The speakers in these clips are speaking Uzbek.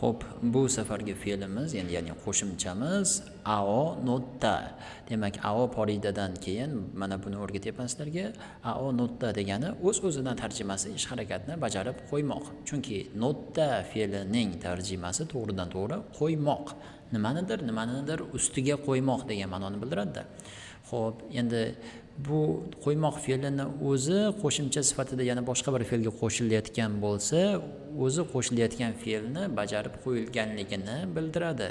Xo'p, bu safargi fe'limiz, ya'ni qo'shimchamiz ao notta. Demak, ao poridadan keyin mana buni o'rgatyapman sizlarga. Ao notta degani o'z-o'zidan tarjimasi ish harakatni bajarib qo'ymoq. Chunki notta fe'lining tarjimasi to'g'ridan to'g'ri qo'ymoq. Nimanidir, nimanidir ustiga qo'ymoq degan ma'noni bildiradi. Xo'p, endi bu qo'ymoq fe'lini o'zi qo'shimcha sifatida yana boshqa bir fe'lga qo'shilayotgan bo'lsa, o'zi qo'shilayotgan fe'lni bajarib qo'yilganligini bildiradi.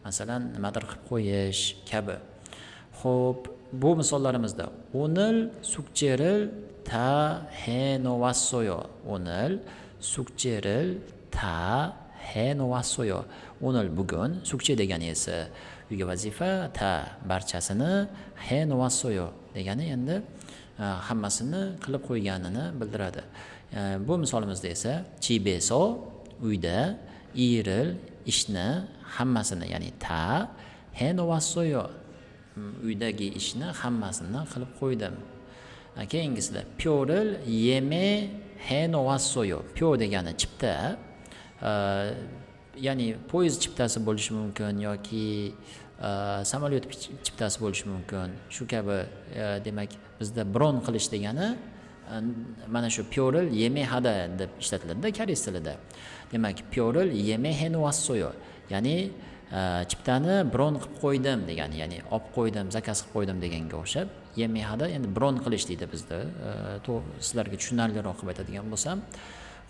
Masalan, nimadir qilib qo'yish kabi. Xo'p, bu misollarimizda 오늘 숙제를 다 해놓았어요. 오늘 숙제를 다 해놓았어요. 오늘 bugun, 숙제 degani esa uyga vazifa, ta barchasini, 해놓았어요 degani endi hammasini qilib qo'yganini bildiradi. Bu misolimizda esa 집에서 uyda, 일을 ishni, hammasini, ya'ni 다 해놓았어요. Uydagi ishni hammasini qilib qo'ydim. Keyingisida 표를 예매해놓았어요. 표 degani chipta, ya'ni poyezd chiptasi bo'lishi mumkin yoki samolyot chiptasi bo'lishi mumkin. Shu kabi, demak, bizda bron qilish degani mana shu 표를 예매하다 deb ishlatiladida koreys tilida. Demak, 표를 예매해놓았어요, ya'ni chiptani bron qilib qo'ydim degani, ya'ni olib qo'ydim, zakaz qilib qo'ydim deganga o'xshab. 예매하다 endi bron qilish deydi bizda, sizlarga tushunarliroq qilib aytadigan bo'lsam.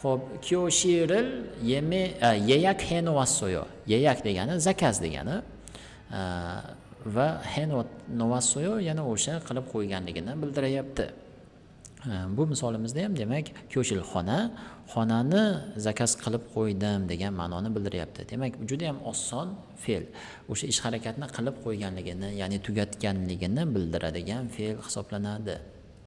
Xo'p, 교실을 예매 예약해놓았어요. 예약 degani zakaz degani va 해놓았어요 yana o'sha qilib qo'yganligini bildiryapti. Bu misolimizda ham, demak, 교실 xona, xonani zakaz qilib qo'ydim degan ma'noni bildiryapti. Demak, juda ham oson fe'l. O'sha ish harakatni qilib qo'yganligini, ya'ni tugatganligini bildiradigan fe'l hisoblanadi.